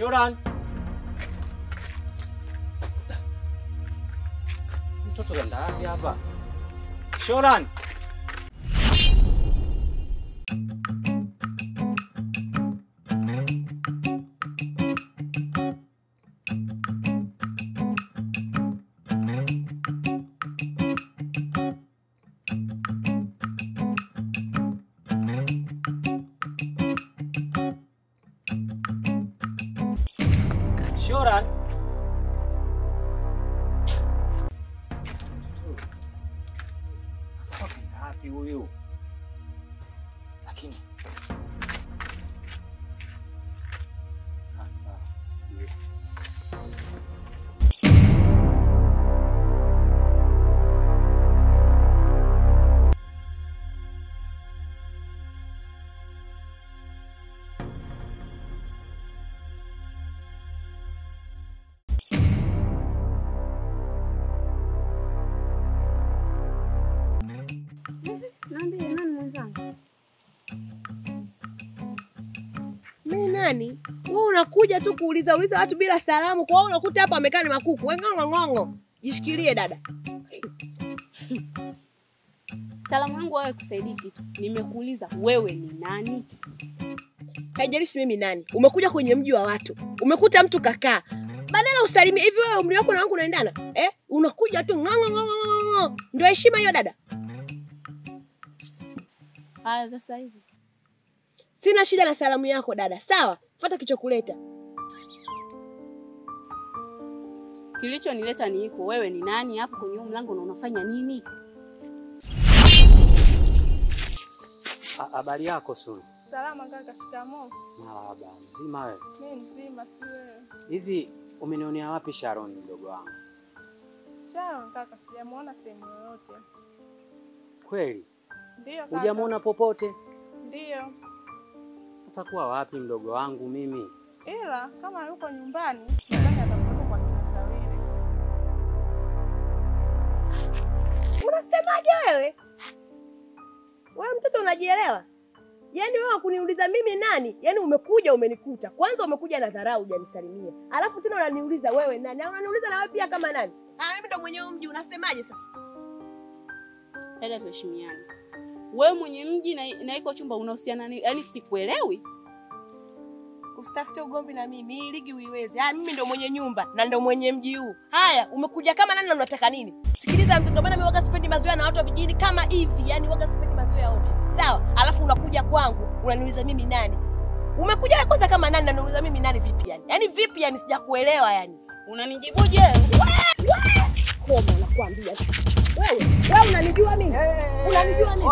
Shoran. Mtoto ganda wapi hapa? Shoran. Shoran. Wapi huyu? Lakini sasa mimi nani? Wewe unakuja tu kuuliza uliza watu bila salamu. Kwa hiyo unakuta hapa amekaa ni makuku. Wewe ngongo ngongo. Jishikilie dada. Salamu yangu wewe kusaidii kitu. Nimekuuliza wewe ni nani? Haijalishi mimi nani. Umekuja kwenye mji wa watu. Umekuta mtu kakaa. Badala usalimie hivi wewe umri wako na wangu unaendana? Eh? Unakuja tu ngongo ngongo ngongo. Ndio heshima hiyo dada? Haya sasa hizi. Sina shida na salamu yako dada. Sawa? Fuata kilichokuleta. Kilichonileta ni iko wewe ni nani hapo kwenye mlango na unafanya nini? Habari yako Sulu? Salama kaka, shikamoo. Marahaba. Mzima wewe? Mimi mzima, si wewe. Hivi umenionea wapi Sharon mdogo wangu? Sharon kaka sijamuona sehemu yoyote. Kweli? Ndio kaka. Hujamuona popote? Ndio. Atakuwa wapi mdogo wangu mimi? Ila kama yuko nyumbani, nadhani atakuwa kwa Tawile. Unasemaje wewe? Wewe mtoto unajielewa? Yaani wewe kuniuliza mimi nani? Yaani umekuja umenikuta. Kwanza umekuja na dharau hujanisalimia. Alafu tena unaniuliza wewe nani? Na unaniuliza na wewe pia kama nani? Ah, mimi ndo mwenye mji, unasemaje sasa? Dada tuheshimiane. Wewe mwenye mji na iko chumba unahusiana nini? Yaani sikuelewi. Usitafute ugomvi na mimi, hii ligi uiweze. Ah, mimi ndo mwenye nyumba na ndo mwenye mji huu. Haya, umekuja kama nani na unataka nini? Sikiliza mtoto, bana mimi waga sipendi mazoea na watu wa vijijini kama hivi. Yaani waga sipendi mazoea ovyo. Sawa? Alafu unakuja kwangu unaniuliza mimi nani? Umekuja kwanza kama nani na unaniuliza mimi nani vipi yani? Yaani vipi yani sijakuelewa yani. Unanijibuje? Koma nakwambia. Wewe, wewe unanijua mimi? Unanijua mimi?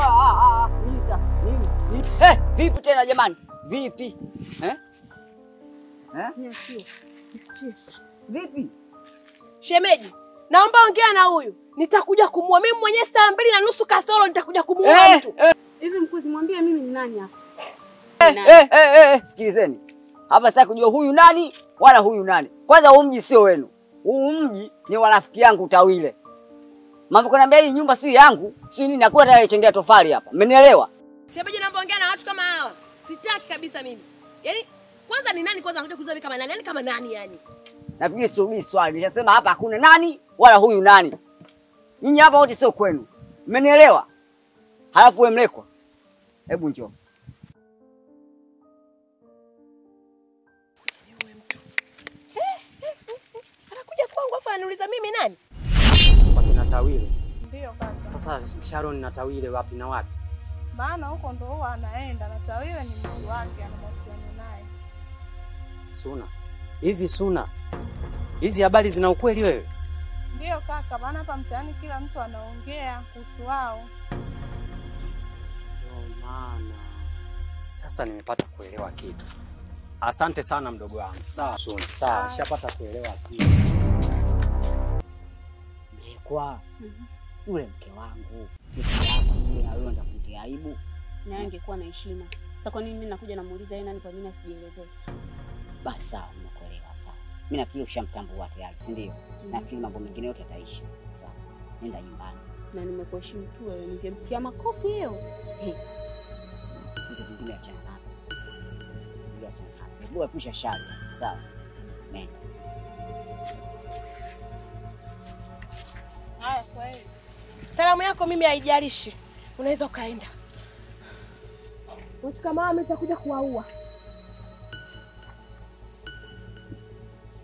Mimi. Vipi tena jamani? Vipi? Eh? Eh? Niachie. Vipi? Shemeji, naomba ongea na huyu. Nitakuja kumuua mimi mwenyewe saa 2:30 kasoro nitakuja kumuua mtu. Hivi mkuzi mwambie mimi ni nani hapa? Sikilizeni. Hapa sitaki kujua huyu nani wala huyu nani. Kwanza huu mji sio wenu. Huu mji ni wa rafiki yangu Tawile. Mambo kaniambia hii nyumba si yangu, si nini, hakuna tayari chengea tofali hapa. Mmenielewa? Shemeji, naomba ongea na watu kama hawa. Sitaki kabisa mimi. Yaani kwanza ni nani kwanza anakuja kuuliza mimi kama nani? Yaani kama nani yani? Nafikiri sirudii swali. Nilisema hapa hakuna nani wala huyu nani. Nyinyi hapa wote sio kwenu. Mmenielewa? Halafu wewe Mlekwa. Hebu njoo. Wewe mtu. Anakuja kwangu afa ananiuliza mimi nani? Kwa kina Tawile. Ndio kaka. Sasa Sharon na Tawile wapi na wapi? Maana huko ndo huwa anaenda na Tawile ni mtu wake, ana mahusiano naye. Suna. Hivi Suna, hizi habari zina ukweli wewe? Ndio kaka, maana hapa mtaani kila mtu anaongea kuhusu wao. Ndio maana. Sasa nimepata kuelewa kitu. Asante sana mdogo wangu. Sawa Suna. Sawa, nishapata kuelewa kitu. Mlekwa. Yule mke wangu, mke wako mimi na wewe ndakutia aibu. Na angekuwa na heshima. Sasa kwa nini mimi nakuja namuuliza yeye nani, kwa nini asijielezee? Basi sawa, nimekuelewa sawa. Mimi nafikiri ushamtambua tayari, si ndio? Nafikiri mambo mengine yote yataisha. Sawa. Nenda nyumbani. Na nimekuheshimu tu wewe, ningemtia makofi leo. Vitu vingine achana navyo. Achana navyo. Hebu epusha shari. Sawa. Nenda. Haya, kweli. Salamu yako mimi haijalishi. Unaweza ukaenda. Watu kama mimi nitakuja kuwaua.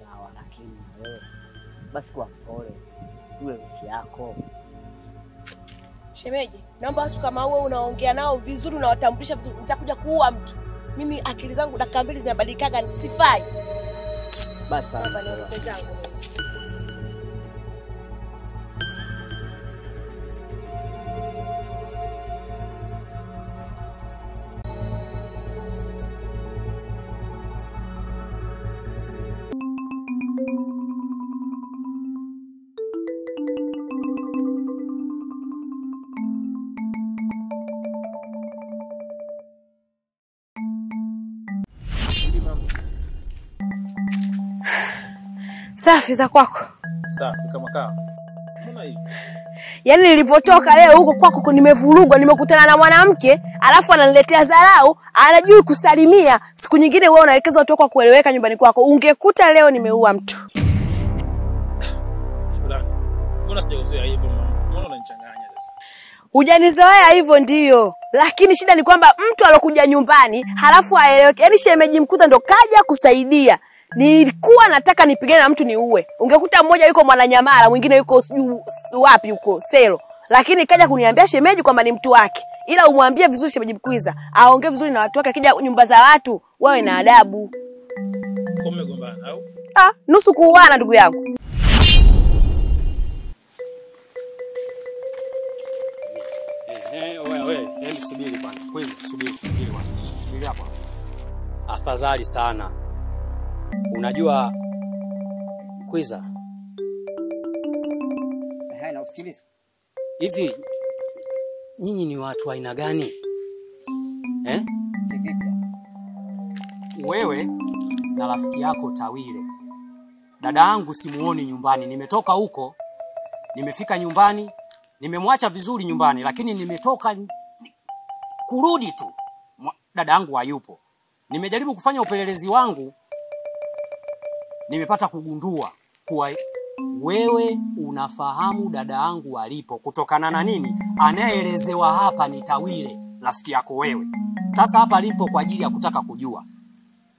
Sawa, lakini wewe basi kwa mpole. Yule rafiki yako. Shemeji, naomba watu kama wewe unaongea nao vizuri, unawatambulisha vizuri. Nitakuja kuua mtu. Mimi akili zangu dakika mbili zinabadilikaga, sifai. Basi sawa. Naomba niondoke zangu. Safi za kwako. Safi kama kaa. Mbona hivi? Yaani nilipotoka leo huko kwako nimevurugwa, nimekutana na mwanamke, alafu ananiletea dharau, anajui kusalimia. Siku nyingine wewe unaelekezwa watu wako kueleweka nyumbani kwako. Ungekuta leo nimeua mtu. Shukrani. Mbona sijakuzoea hivyo mama? Mbona unanichanganya sasa? Hujanizoea hivyo ndio. Lakini shida ni kwamba mtu alokuja nyumbani, halafu aeleweke. Yaani shemeji mkuta ndo kaja kusaidia. Nilikuwa nataka nipigane na mtu niue. Ungekuta mmoja yuko Mwananyamala, mwingine yuko wapi huko Selo. Lakini kaja kuniambia shemeji kwamba ni mtu wake. Ila umwambie vizuri shemeji Mkwiza, aongee vizuri na watu wake, akija nyumba za watu wawe na adabu. Kwa mmegombana au? Ah, nusu kuuana ndugu yangu. Wewe, hebu subiri bwana. Kwiza, subiri bwana. Subiri hapo. Afadhali sana. Unajua Kwiza? Na usikilize. Hivi nyinyi ni watu aina gani? Kivipi? Wewe na rafiki yako Tawile. Dada yangu simuoni nyumbani. Nimetoka huko, nimefika nyumbani, nimemwacha vizuri nyumbani, lakini nimetoka kurudi tu. Dada yangu hayupo. Nimejaribu kufanya upelelezi wangu, nimepata kugundua kuwa wewe unafahamu dada yangu alipo. Kutokana na nini? Anayeelezewa hapa ni Tawile, rafiki yako wewe. Sasa hapa alipo kwa ajili ya kutaka kujua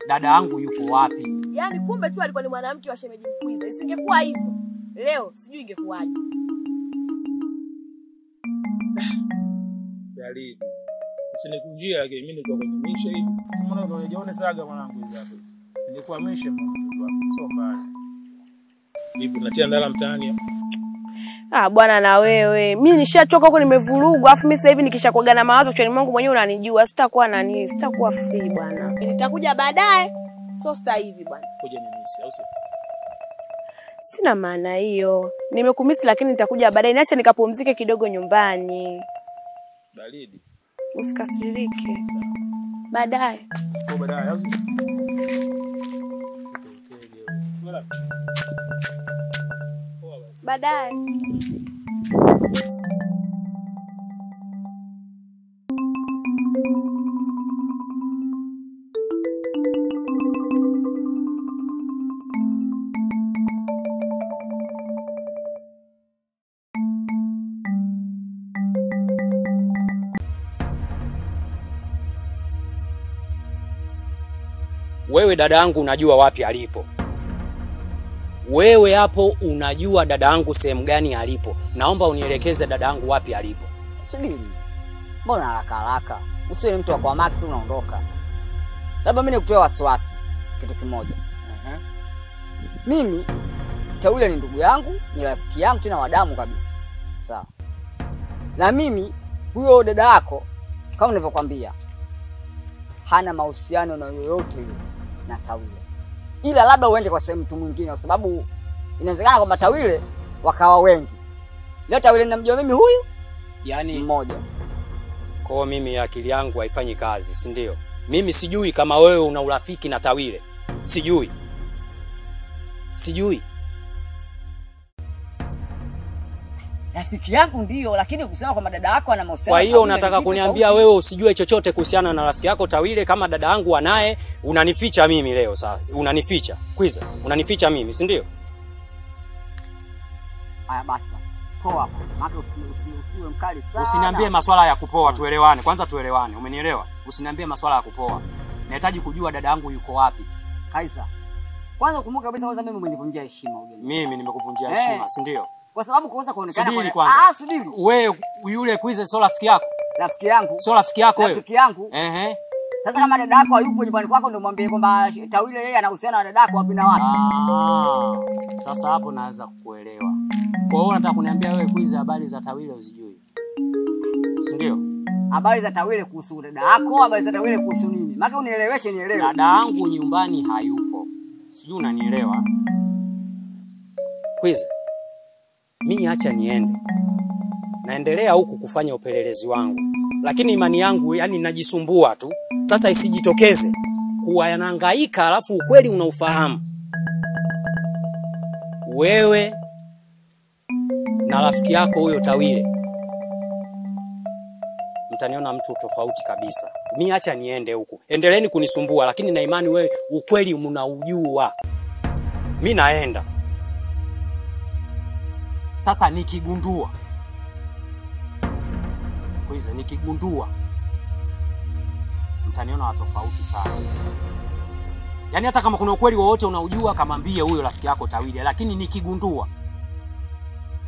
dada yangu yupo wapi. Yaani kumbe tu alikuwa ni mwanamke wa shemeji Mkwiza. Isingekuwa hivyo leo sijui ingekuwaje. Dalili. Usinikunjia lakini mimi nilikuwa kwenye misha hivi. Mbona unajiona saga mwanangu hivi hapo hizi? Nilikuwa misha mtoto wako. Sio mbaya. Vipi unatia ndala mtaani hapo? Ah bwana na wewe. Mimi nishachoka huko nimevurugwa. Alafu mimi sasa hivi nikishakuaga na mawazo kichwani mwangu mwenyewe unanijua. Sitakuwa nani, sitakuwa free bwana. Nitakuja baadaye. Sio sasa hivi bwana. Kuja ni misi au sio? Sina maana hiyo. Nimekumisi lakini nitakuja baadaye. Niache nikapumzike kidogo nyumbani. Baridi. Usikasirike. Baadaye. Kwa baadaye au sio? Baadaye. Wewe dada yangu unajua wapi alipo. Wewe hapo unajua dada yangu sehemu gani alipo. Naomba unielekeze dada yangu wapi alipo. Subiri. Mbona haraka haraka? Usiwe ni mtu wa kwa maki tu unaondoka. Labda mimi nikutoe wasiwasi kitu kimoja. Mimi Tawile ni ndugu yangu, ni rafiki yangu tena wa damu kabisa. Sawa. Na mimi huyo dada yako kama nilivyokuambia hana mahusiano na yoyote yule na Tawile. Ila labda uende kwa sehemu mtu mwingine kwa sababu inawezekana kwamba Tawile wakawa wengi. Leo Tawile ninamjua mimi huyu, yaani mmoja. Kwa mimi akili yangu haifanyi kazi, si ndio? Mimi sijui kama wewe una urafiki na Tawile. Sijui. Sijui. Rafiki Rafiki yangu ndio, lakini kusema kwamba dada yako ana mahusiano. Kwa hiyo unataka kuniambia wewe usijue chochote kuhusiana na rafiki yako Tawile, kama dada yangu anaye, unanificha mimi leo sasa. Unanificha. Kwiza, unanificha mimi, si ndio? Haya basi. Poa hapo. Maana usiwe mkali sana. Usiniambie maswala ya kupoa, tuelewane. Kwanza tuelewane, umenielewa? Usiniambie maswala ya kupoa. Nahitaji kujua dada yangu yuko wapi. Kaiza. Kwanza kumbuka kabisa kwanza mimi umenivunjia heshima ujue. Mimi nimekuvunjia heshima, si ndio? Kwa sababu kwanza kuonekana. Subiri kwanza. Ah, subiri. Wewe yule Kwiza sio rafiki yako? Rafiki yangu. Sio rafiki yako wewe? Rafiki yangu. Ehe. Sasa kama dada yako hayupo nyumbani kwako ndio mwambie kwamba Tawile yeye anahusiana na dada yako wapi na wapi? Ah. Sasa hapo naanza kukuelewa. Kwa hiyo unataka kuniambia wewe Kwiza habari za Tawile uzijui? Si ndio? Habari za Tawile kuhusu dada yako, habari za Tawile kuhusu nini? Maana unieleweshe nielewe. Dada yangu nyumbani hayupo. Sijui unanielewa? Kwiza, mimi acha niende. Naendelea huku kufanya upelelezi wangu. Lakini imani yangu yani najisumbua tu. Sasa isijitokeze kuwa yanahangaika alafu ukweli unaufahamu. Wewe na rafiki yako huyo Tawile mtaniona mtu tofauti kabisa. Mimi acha niende huku. Endeleeni kunisumbua lakini na imani wewe ukweli mnaujua. Mimi naenda. Sasa nikigundua. Kwiza nikigundua mtaniona tofauti sana. Yaani hata kama kuna ukweli wowote unaujua kamwambie huyo rafiki yako Tawile, lakini nikigundua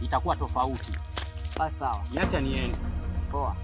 itakuwa tofauti. Basi sawa. Niacha niende. Poa.